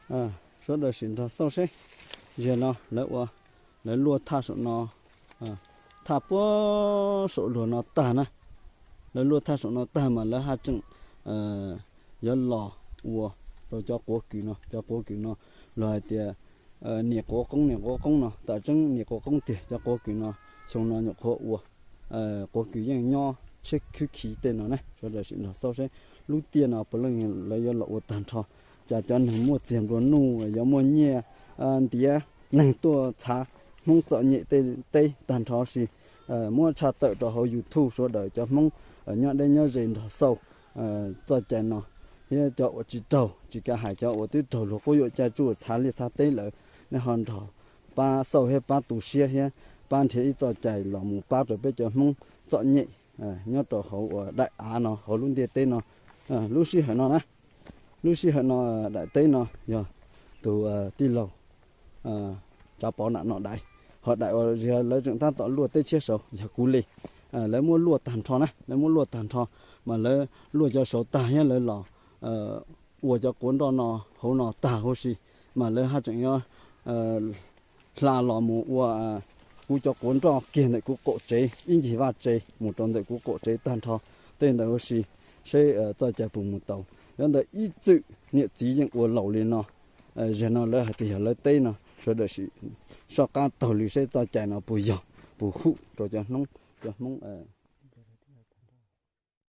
Sawv daws sim nrog xauj seb, ziag no lawv ua, lawv luaj thaj saum no, thaj puag saum luag no tag na. Lawv luaj thaj saum no tag mas lawv haj tseem yuav los ua rau cov quav kws no, cov quav kws no los hais tias niam quav qoob, niam quav qoob no, tam tseeb niam quav qoob tiag, cov quav kws no xyoo no nyuam qhuav ua, quav kws yeej nyob tsheb khwb khiv tej no na. Sawv daws sim nrog xauj seb lub tiaj no puav leej lawv yuav los ua tag nrho, cas cov neeg muaj txiag nplua nuj yuav muaj nyiaj ntiav neeg tuaj txhav Hmoob txom nyem tej teb tag nrho si. Muab tshaj tawm rau hauv YouTube sawv daws cov Hmoob nyob deb nyob ze nrog xauj txoj cai no, thiab cov uas tsis raug tsis kam hais, cov uas twb raug luag quab yuam caj tsuj txhav liaj txhav teb lawm, nej ho nrog pab xauj thiab pab tu siab thiab pab nrhiav ib txoj cai los mus pab rau peb cov Hmoob txom nyem nyob rau hauv uas daim av no, hauv lub ntiaj teb no. Lub sij hawm no na, lub sij hawm no daim teb no yog tus tij laug Tsav Pov Nam no daim, ho daim uas ziag lawv tseem tab tom luaj teb tshiab saud yog kuv li. Lawv muab luaj tag nrho na, lawv muab luaj tag nrho, mas lawv luaj cov saud tag thiab lawv los ua cov quav nroj no hauv no tag huv si, mas lawv haj tseem yuav hla los mus ua kuv cov quav nroj kiag ntawm kuv qaum tsev ib ncig vaj tsev mus rau ntawm kuv qaum tsev tag nrho tej ntawd huv si, seb txoj cai puas mus tau. Yog ntawm ib txwm niam txiv yeej ua laus li no, ziag no lawv hais tias yog lawv teb no, sawv daws sim soj qab taug li seb txoj cai no puas yog, puas hum rau cov Hmoob, cov Hmoob